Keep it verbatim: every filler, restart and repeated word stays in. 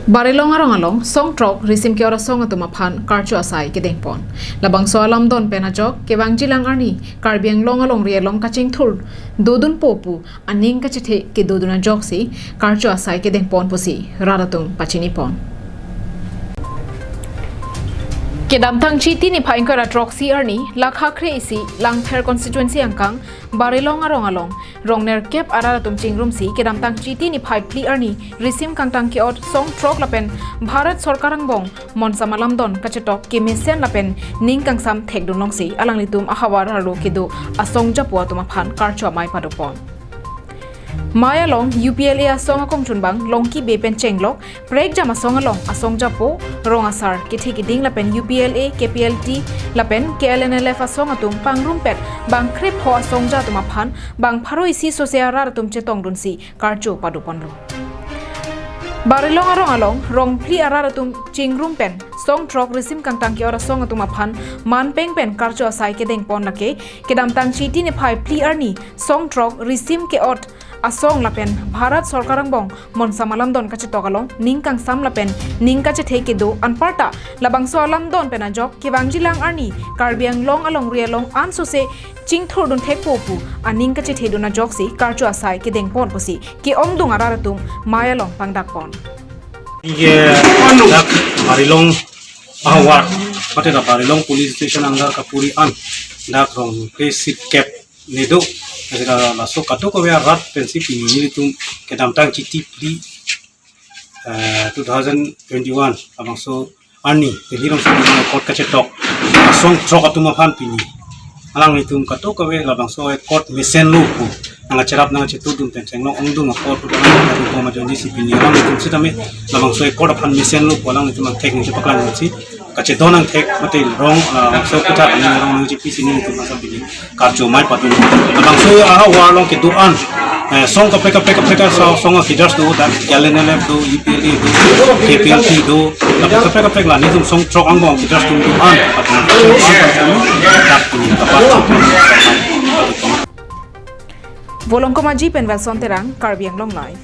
Barilong arong along song throk risim ke-ot asong atum aphan karcho asai kedengpon. Labangso alamdon pen ajok kevangjilang arni Karbi Anglong alongri along kachingthur dodunpo pu aning kachethe kedodun ajoksi karcho asai kedengpon pusi rat atum pachinipon. Kedamtang Chiti niphai ingkoi ra throksi arni lakha kre-isi Langpher constituency angkang Barilong arong along rong nerkep arat atum chingrumsi kedamtang Chiti niphai phli arni risim kangtang ke-ot song throk lapen Bharat Sorkar angbong monsam alamdon kachetok kemesen lapen ning kangsam thekdun longsi alanglitum ahavar arlo kedo asong japo atum aphan karcho amei padopon. Mei along U P L A asong akongchunbang Longki Bey pen chenglok prekjam asong along asong japo, rong asar, kethe keding lapen U P L A, K P L T lapen K L N L F asong atum pangrumpet bang krepho asong ja atum aphan bang pharo isi sose arat atum chetongdunsi karcho padoponlo. Barilong arong along rong phli arat atum chingrum pen song throk risim kangtang ke-ot asong atum aphan manpeng pen karcho asai kedengpon lake kedamtang Chiti niphai phli arni song throk risim ke-ot asong lapen Bharat Sorkar angbong monsam alamdon kachetok along ning kangsam lapen ning kachethe kedo anparta labangso alamdon pen ajok kevangjilang arni Karbi Anglong alongri along ansose chingthurdun thekpo pu aning kachethedun ajoksi karcho asai kedengpon pusi ke-ongdung arat atum mei along pangdakpon. Ye dak Barilong ahavar, mate dak Barilong police station under kapuri an dak rong phli sirkep nedo. Asira laso kadokave arat pensi pini nelitum kedamtang Chiti phli, eh, two thousand twenty-one labangso arni Delhi rongsopi court kachetok asong throk atum aphan pini alanglitum kadokave labangso court mesenlo pu nangkacherap nangkachetudun pen chenglok ongdung a-court pu alanglitum koma joni si pini alanglitum sitame labangso court aphan mesenlo pu alanglitum angthek nangchepaklang si kachedon angthek mate rong, ah, so kutha ani rong nangchepisi nelitum asap pini karcho amei padun. Labangso ahavar along kedo-an, eh, song kaprek kaprek kaprek ka so-, song leaders do, dak K L N L F do, U P L A do, K P L T do, kaprek kaprek kaprek la nelitum song throk angbong leaders do do-an. Volongkom Aji pen Welson Terang, Karbi Anglong Live.